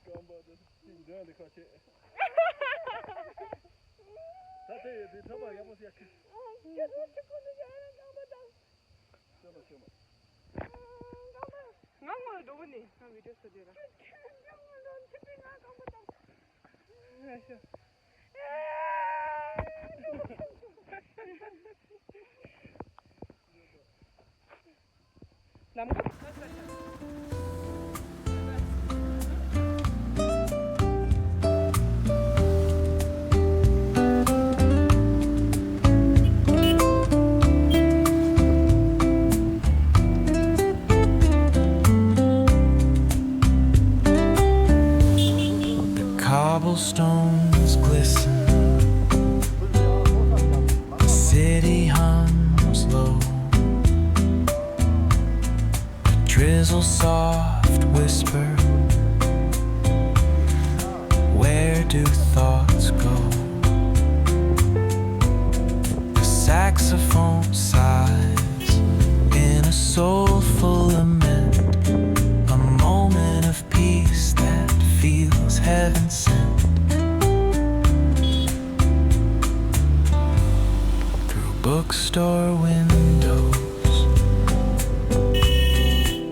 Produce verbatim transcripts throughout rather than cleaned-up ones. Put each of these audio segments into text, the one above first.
རྐང་པ་དེ་གཅིག་འདོན་ལེ་ཁ་ཆེ། ད་དེ་ཡོད་དེ་ཐོབ་པ་ཡག་པོ་ཟེར་ཡ། ཁྱེད་རང་ཆུ་ཁོལ་དུ་ཡོད་ན་རྐང་པ་དང་། ཤོད་མ་ཤོད་མ། རྐང་པ། ང་ངོ་འགྲོ་གི་ནི་ང་བི་ཌིའོ་བཟོ་དེ་ར། ཁྱེད་རང་ངོ་འགྲོ་ཐུབ་པའི་ང་རྐང་པ་དང་། ང་ཤོད། ལམ་ཁ། The cobblestones glisten, the city hums low, a drizzle soft whisper. Where do thoughts go? The saxophone sighs in a soulful lament, a moment of peace that feels heaven sent. Through bookstore windows,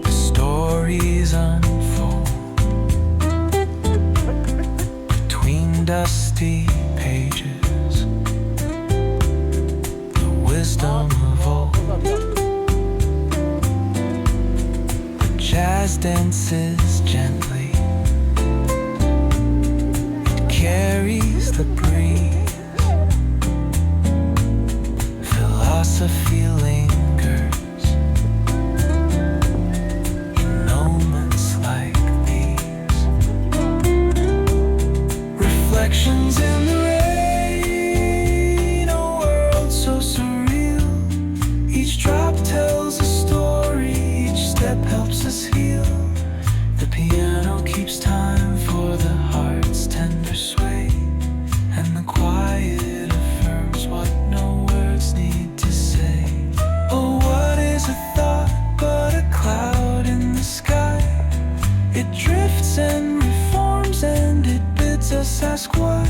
the stories unfold. Between dusty pages, the wisdom of old. The jazz dances gently, it carries the breeze. Philosophy lingers in moments like these. Reflections in the rain, a world so surreal. Each drop tells a story, each step helps us heal. The piano keeps time for the heart's tender sway, and the quiet affirms what no words need to say. Oh, what is a thought but a cloud in the sky? It drifts and reforms, and it bids us ask why.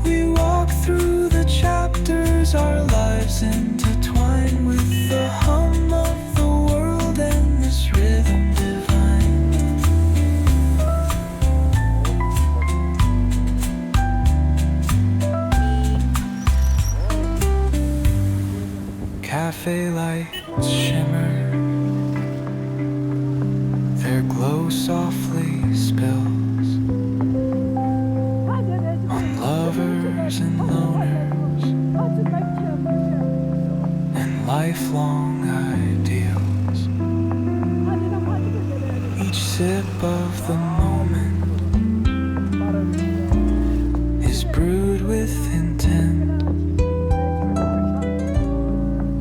We walk through the chapters, our lives intertwine with the hum of the world and this rhythm divine. Cafe lights shimmer, their glow softly spills on lovers and loners and lifelong ideals. Each sip of the moment is brewed with intent,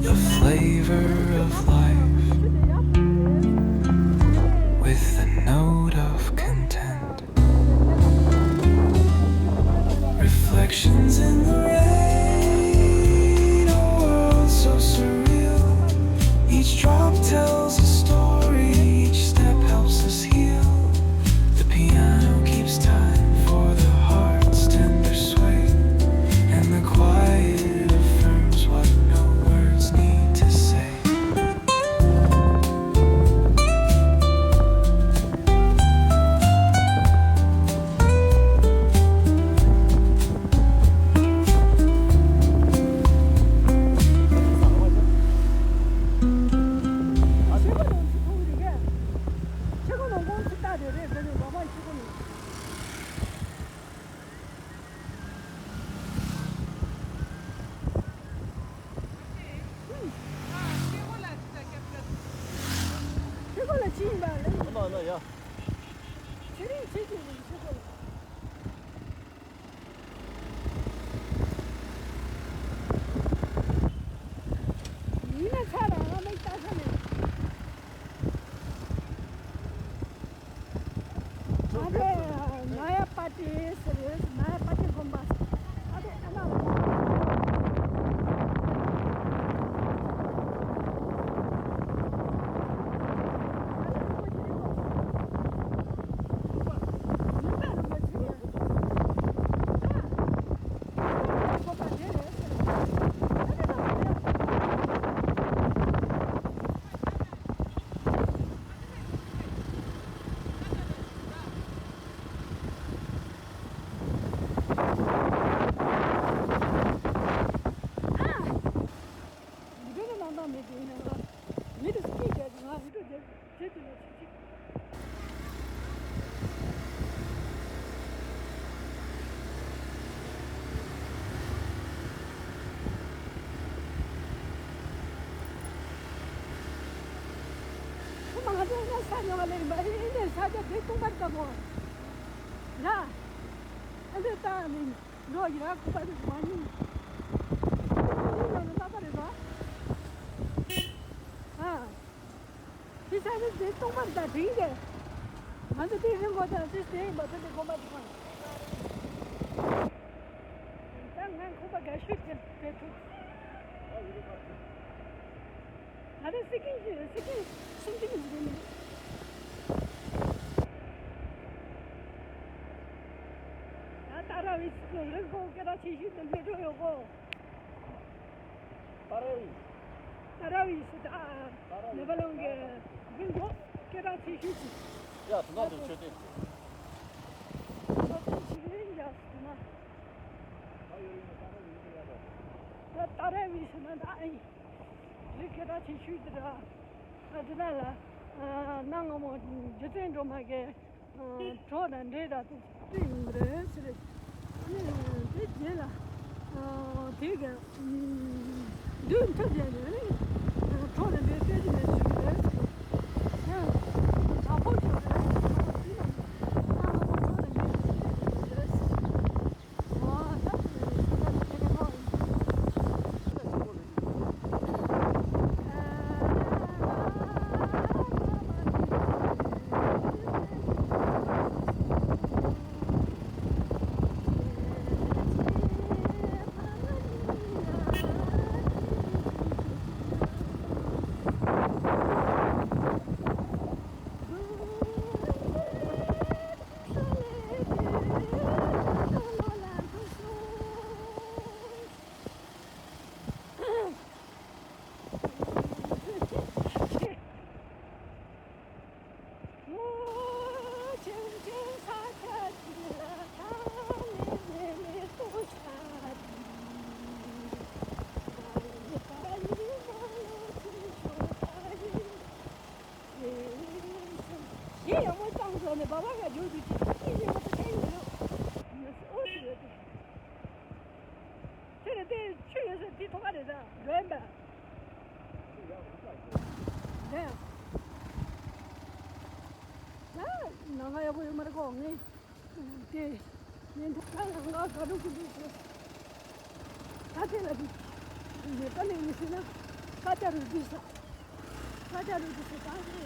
the flavor of life with the note of content. Reflections in the rain, a world so surreal. Each drop tells a story, each step helps us heal. The piano keeps time for the heart's tender sway, and the quiet affirms what no words need to say. ཁྱེད་ཁོ་ལ་ཅི་ཡིན་པ་ལས། ཨ་མ་ཨ་མ་ཡ། ཚེ་རིང་ཚེ་གཅིག་ཡིན་ཁྱེད་ཁོ་ལ། ཡིན་ན་ཚ་རང་ཨ་མའི་ལྟ་ས་ནས། ང་ཚོ་ནཱ་ཡ་པ་ཏི་ཟེར་ཡོད། ནཱ་ཡ་པ་ཏི་དགོན་པ། ཨ་ཏི་ཨ་མ། ཚེ་འདི་ལ་ཚེ་གཅིག་ཁོ་མ་ང་ཚོ་ས་ཉོ་བ་ལས་མ་རེད། ཨེ་ནས་ས་ཆ་དེ་སྟོང་པར་བཏབ་པོ་ལ། ཨ་འདི་ལྟ་ནས་འགྲོ་ཡི་ར་ཁོ་པ་དེ་མ་ཉིན་ཡིན་ལ་ལ་ལྟ་པ་རེད་པ། ཨ། ཕྱི་ས་ནི་དེ་སྟོང་པར་ད་དྲིན་གྱི། ང་ཚོ་དེ་རིང་གོ་ད་ཅི་སྟེ་མ་ཐུབ་པའི་གོམ་པ་དེ་གང་། ད་ང་ཁོ་པ་དགའ་ཤོས་ཀྱི་དེ་ཐུག་ང་ཚོ་སི་ཀིང་ཞིག་སི་ཀིང་སུམ་ཅུ་གི་ཟིན་ནི། ད་ད་ར་བའི་སི་ཀིང་རི་གོ་སྐད་གྲགས་ཆེ་ཤོས་དེ་འདི་འགྲོ་ཡོད་གོ། ཏཱ་ར་བི། ཏཱ་ར་བི་ཟེར་ད། ནེ་པ་ལོང་གི་མི་འགོ་སྐད་གྲགས་ཆེ་ཤོས་ཅིག་ཡ་དེ་ན་དུ་མཆོད་རྟེན་ཟེར། མཆོད་རྟེན་ཞིག་ཡིན་ཡ་ཟེར་ན། ད་ཏཱ་ར་བི་ཟེར་ན་ད་ཨ་ཡིན། རི་སྐད་གྲགས་ཆེ་ཤོས་དེ་ར། ད་དེ་ན་ལ། གནའ་སྔ་མོ་རྗེ་བཙུན་སྒྲོལ་མ་གི་གྲོགས་དང་འདྲེས་དང་དེ་ཅི་ཡིན་པ་རེད་ཟེར། ཨ་ནི་དེ་རྗེས་ལ་དེ་ག་དུས་མཐུད་བསྡད་ནས་ནི་གྲོགས་དང་འདྲེས་སྐད་ཅིག་ནས་ཞུ་གི་རེད་ཟེར། ཡང་དྲག་པོ་བྱུང་རེད་ཟེར། དེ་ལ་ཨ་ཧ་གྲོགས་དང་འདྲེས་སྐད་ཅིག་ནས་ཞུ་གི་རེད་ཟེར། གཞས་ཡག་མོ་བཏང་སོང་ནས་སྦག་སྦག་ག་འཇུག་འདུག་ཅིག་ཅིག་ཅིག་ཡོད་པ་ད་ཁྱེད་ཡིན་འདུག་ཨོ་ཅིག་ཡོད་དེ། ཁྱེད་རེ་དེ་ཆུ་ཡོད་ས་དེ་ཐོག་ཁ་རེད་ད་འགྲོ་ཡིན་པ། ལས། ད་ནང་ང་ཡག་པོ་ཡོད་མ་རེད་གོ་ངས། དེ། ཉིན་ཐོག་ཁ་ལ་ང་དགའ་སྤྲོ་ཀུན་སྤྲོ་བྱས། ད་དེ་ལ་འདི། ཉེས་པ་ལས་མི་སྲིད་ན། ཁ་ཆ་རུ་འདི་ས། ཁ་ཆ་རུ་འདི་ས་ད་དེ་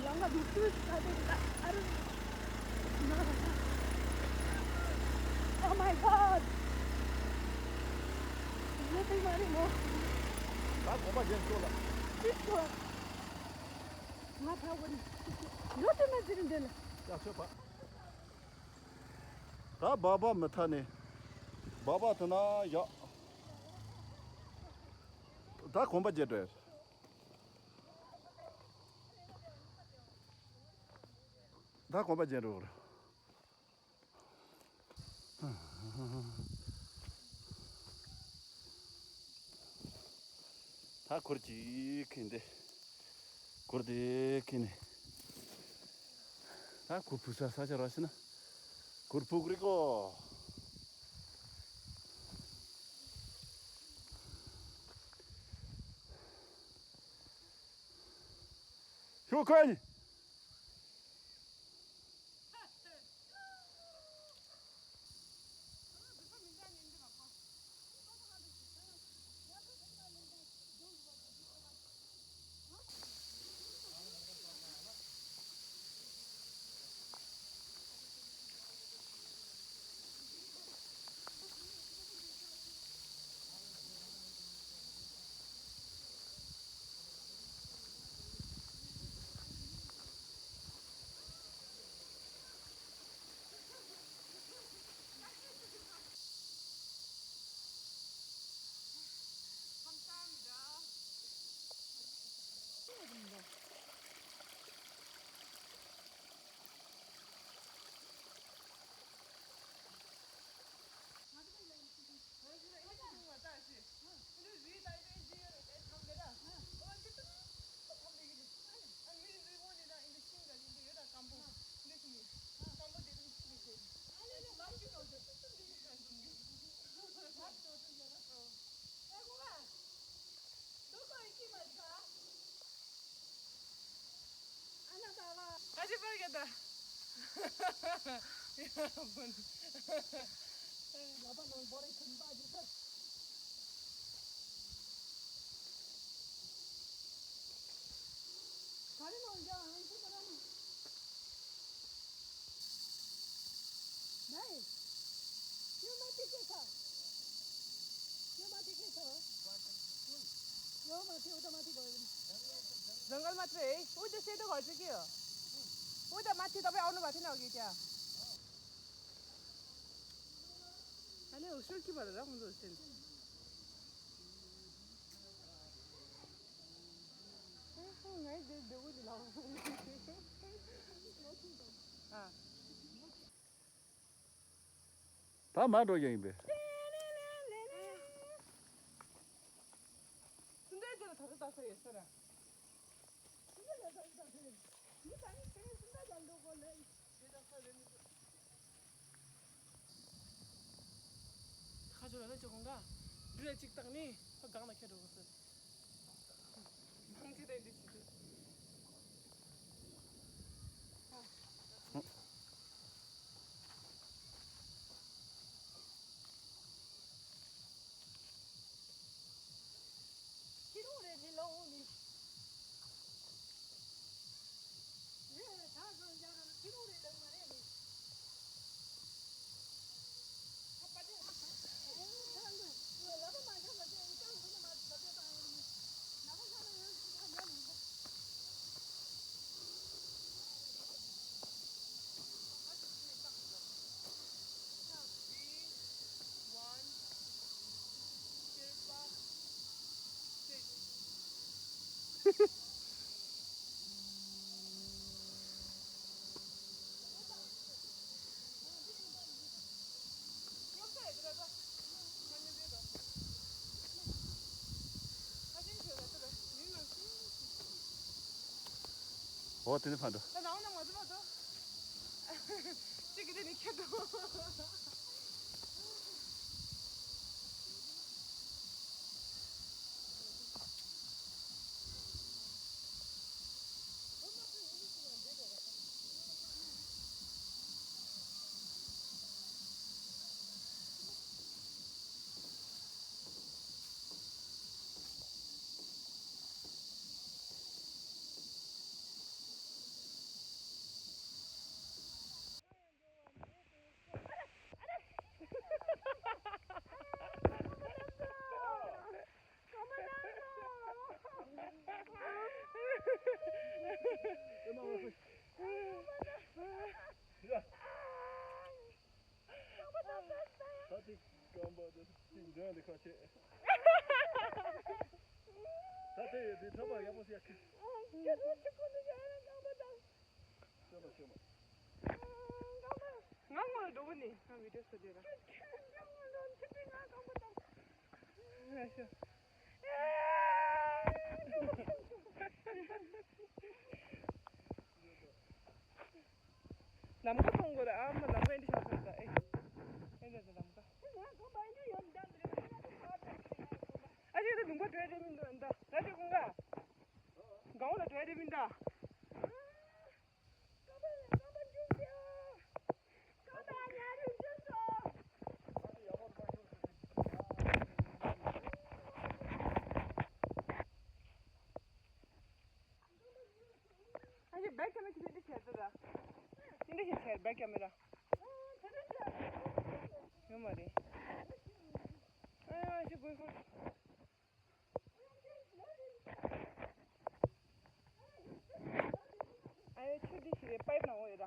ལ་ང་འདུག་དུས་ད་དེ་ལ་ཨ་རུ། Oh my God! ཡོད་དེ་མ་རེད་མོ། ད་གོམ་པ་རྒྱན་ཤོག་ལ། ཅི་ཤོག་ང་ད་བར་ཡོད་དེ་མ་ཟེར་འདི་ལ། ཡ་ཆོད་པ། ད་སྦག་སྦག་མི་ཐ་ནས། སྦག་སྦག་ཐ་ན་ཡག་ད་གོམ་པ་བརྒྱད་འགྲོ་ཡ། ད་གོམ་པ་བརྒྱད་འགྲོ་ར། ད་གུར་གཅིག་ཁེངས་ཏེ། གུར་དེ་ཁེངས་ནས། ད་གུར་ཕུབ་ས་ས་ཆ་རག་ཤི་ན། གུར་ཕུབ་རིག་གོ། ཤོ་ཁ་ཡི། ལ་པ་ནང་སྒོ་རེ་ཁྱིམ་པ་འདི་ཚོ། ག་རེ་ནང་འཇག་ཨང་ཁུ་ད་ར་ནི། ནའི། ཡོད་མ་ཐིག་ཐིག་ས། ཡོད་མ་ཐིག་ཐིག་ས། ཡོད་མ་ཐིག་འུ་ད་མ་ཐིག་གོ། जंगल मात्रै है। ऊ त्यो सेतो घर चाहिँ के हो? ऊ त माथि तपाईँ आउनु भएको थिएन अघि त्यहाँ? अनि होस्टेल के भएर राख्नु होस्टेल? ད་མར་འགྲོ་ཡག་ཡིན་པས། ཁ་ཆུ་ལ་ལ་ཅི་གོང་ག་འདི་ལ་ཅིག་བཏགས་ནི་ཕ་གང་ལ་ཁྱེར་འགྲོ་གི་སོ། མང་ཆེ་དེ་འདི་ཅི་འདུག་ཁྱི་རོ་རེ་ལི་ལོ་ནི། རེ་ད་གང་རྒྱ་ར་ཁྱི་རོ་རེ་ལི་མ་རེ་ནི། འོ་དེ་ནི་ཕན་འགྲོ། ད་ནང་ན་མ་ཚོ་མ་ཚོ། གཅིག་གིས་དེ་ནི་ཁྱེར་འགྲོ། ད་དེ་རྐང་པ་དེ་དེ་འདྲ་འདི་ཁ་ཆེ། ད་དེ་དེ་ཐོབ་པ་ཡག་པོ་ཞིག་ཡག་གི། ང་ངོ་འགྲོ་བོ་ནི་ང་བི་ཌིའོ་བཟོ་དེ་ར། ང་ཤོ། ལམ་ཁ་མཐོང་དགོས་རེད། ཨ་མ་ལམ་ཁ་ཨེ་འདྲ་ཤར་སོང་ད། ཨེ་ཨེ་འདྲ་ད་ལམ་ཁ། ཨ་ཅེ་ད་ལུང་པ་བྲོས་རེད་མི་འདུག་ད་ད་ཅེ་ཁོང་ག་གང་ལ་བྲོས་རེད་མི་འདུག་ཨ་ཅེ་བེག་ཀེམ་ར་ཁྱེར་ཏེ་ཁྱེར་ཏེ་ར། ཅི་འདྲ་ཞིག་ཁྱེར་བེག་ཀེམ་ར། ཡོད་མ་རེད། ཨ་ཅེ་དགོས་ཁོ། ཨ་ཡོ་ཆུ་འདི་ཞིག་རེད། པའིབ་ནང་འོ་ཡོད་ར།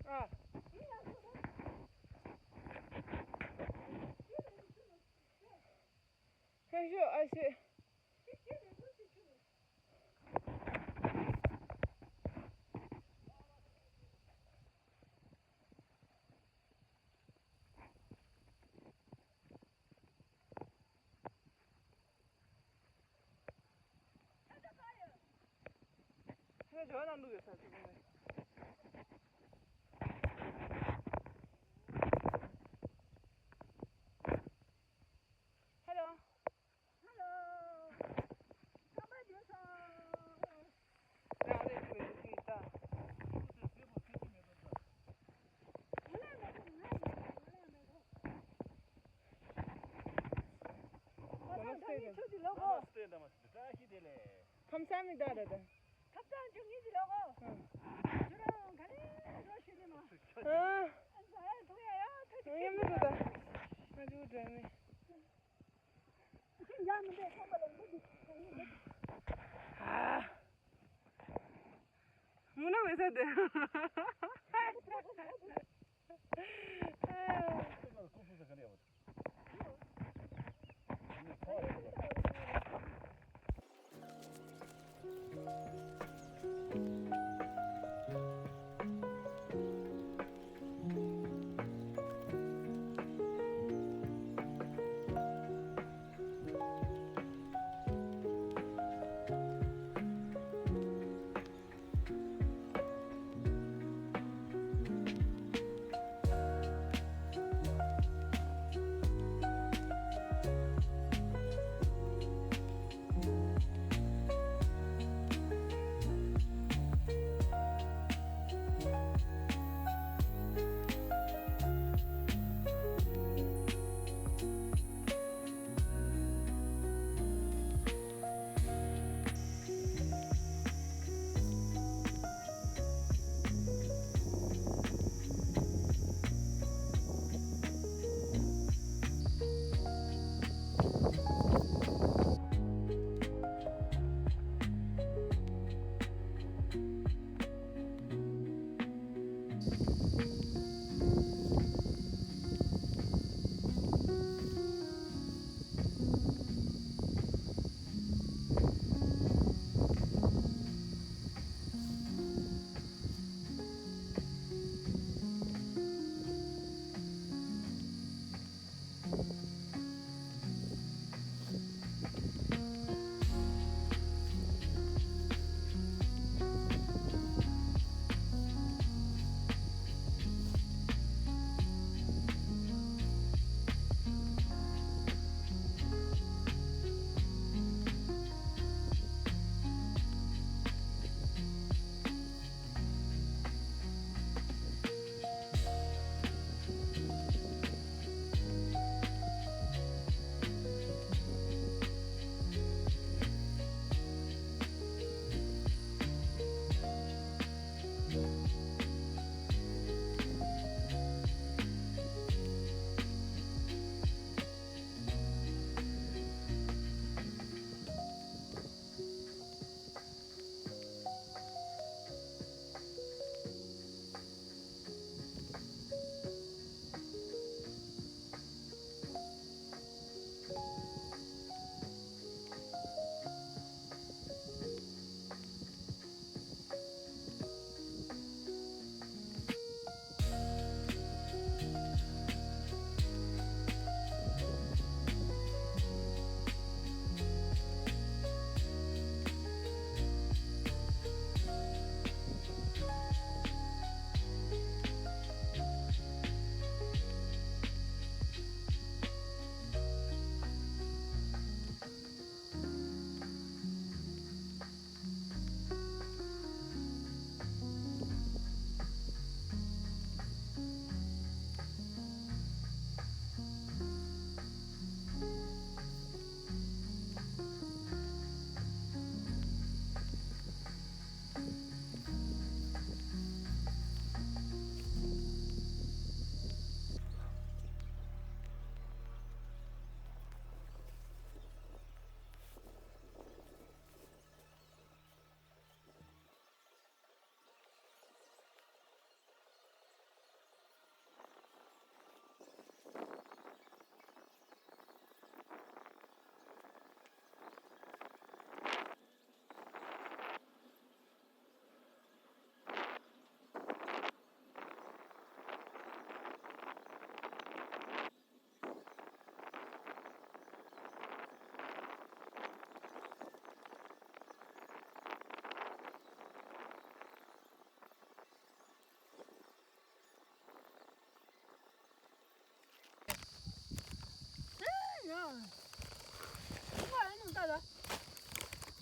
ཨ། ཧེ་ཤོ་ཨ་ཤེ། ཁྱེད་ཇོ་ནང་འདུག་ཡོད་ས་ཅིག་གོ་མེད། ཧེ་ལོ། ཧེ་ལོ། ཁམས་པ་ཇོ་སོང་། ཁམས་སངས་མི་འདུག་རེད་ད། ཁ་བཏང་ཆུ་ངེས་ཀྱི་ལོག་གོ། ཨ། ཁྱོད་རང་ག་ལེ་འགྲོ་ཤེས་ནི་མ། ཨ། ཨ་ཟ་ཡ་འཐུང་ཡ་ཡ་ཐུག་ཅིག་ཡ་མི་འདུག་ད། ང་ཚོ་འགྲོ་མི། ཁྱེད་ཡང་མི་འདུག་ཁོང་པ་ལ་མི་འདུག་ཁོང་མི་འདུག་ཨ། མུ་ན་མེད་ས་དེ།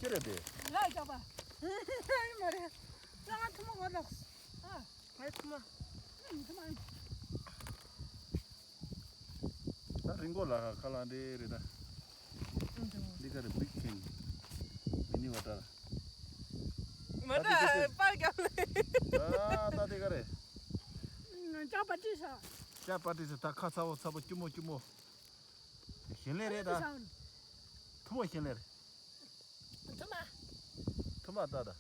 ཅི་རེད་དེ། ལ་རྒྱག་པ། མ་རེད། ང་ཐུ་མ་བ་ལགས། ཨ། ཕའི་ཐུ་མ། ཨ་ཐུ་མ། ད་རི་མགོ་ལ་ཁ་ལག་འདྲེ་རེད་ད། འདི་ག་རེ་big king, mini water། ད་དེ་དེ་དེ། པར་རྒྱབ་ལེ། ཨ་ད་དེ་ག་རེད། ཅག་པ་ཏི་ས། ཅག་པ་ཏི་ས། ད་ཁ་ཚ་བོ་ཚ་བོ་སྐྱུར་མོ་སྐྱུར་མོ། ཞིམ་ལེ་རེད་ད། ཐུ་མོ་ཞིམ་ལེ་རེད། ཐུ་མ། ཐུ་མ་ད་ད།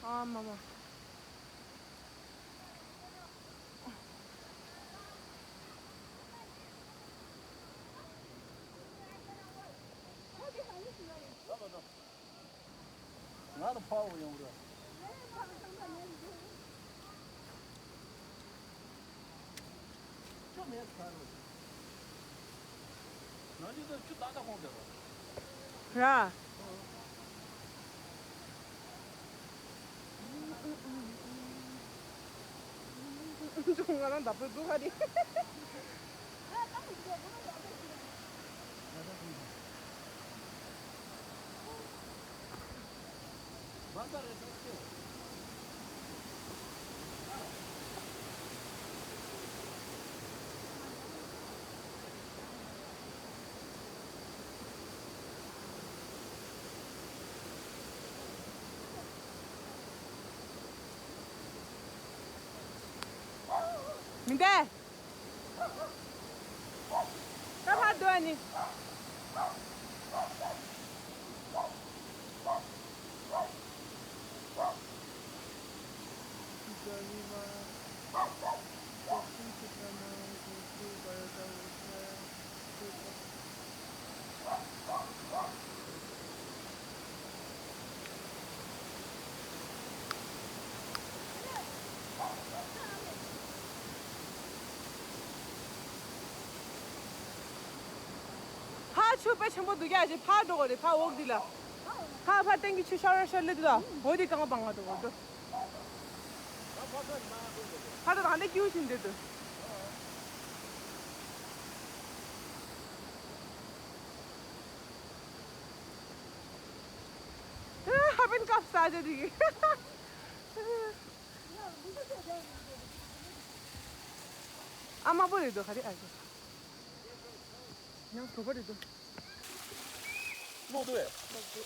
ཨ་མ་མ། ད་ནི་ཕར་ཡོང་ར། ཅོ་མེད་ཁ་རུ། ང་ཚོ་ད་ཆུ་ཏག་ཏག་ཁོང་དེ་ར། ར། ང་རང་འདབས་པོ་འདུག་ག་རེད། མི་འདས། ད་ཕར་སྡོད་ནི། ཕར་ཆུ་དཔེ་ཆེན་པོ་འདུག་ཀྱག་ཅིག་ཕར་འགྲོ་དགོས་རེད། ཕར་འོག་འདི་ལ། ཕར་ཕར་སྟེང་གི་ཆུ་ཤར་ཤར་ལེ་འདི་ལ། འོ་འདི་རྐང་པ་འགག་འགྲོ་དགོས་འདུག་ཕར་དང་འདི་སྐྱིད་པོ་ཞིག་འདུག་ཧ་པན་ཀབ་ས་ཆ་འདི་གི། ཨ་དམར་པོ་རེད་འདུག་ག་རེ་ཨ་ཅེ། ཡང་བོད་པ་རེད་འདུག་ལོག་འདུག་གས། ལོག་འདུག་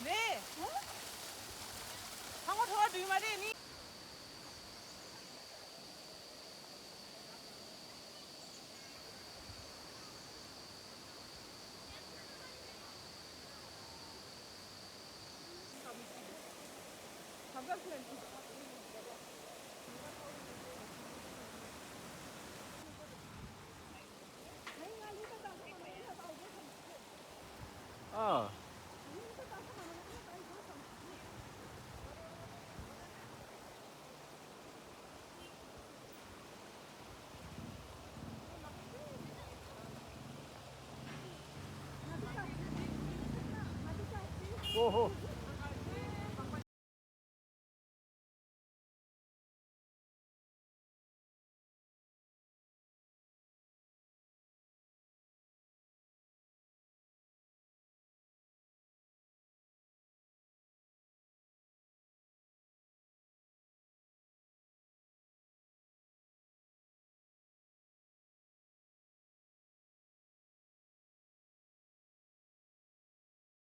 རེད། ཧང་གོ་ཁྲོ་བ་འདུས་མ་རེད་ནི། ཨ། ཨོ་ཧོ།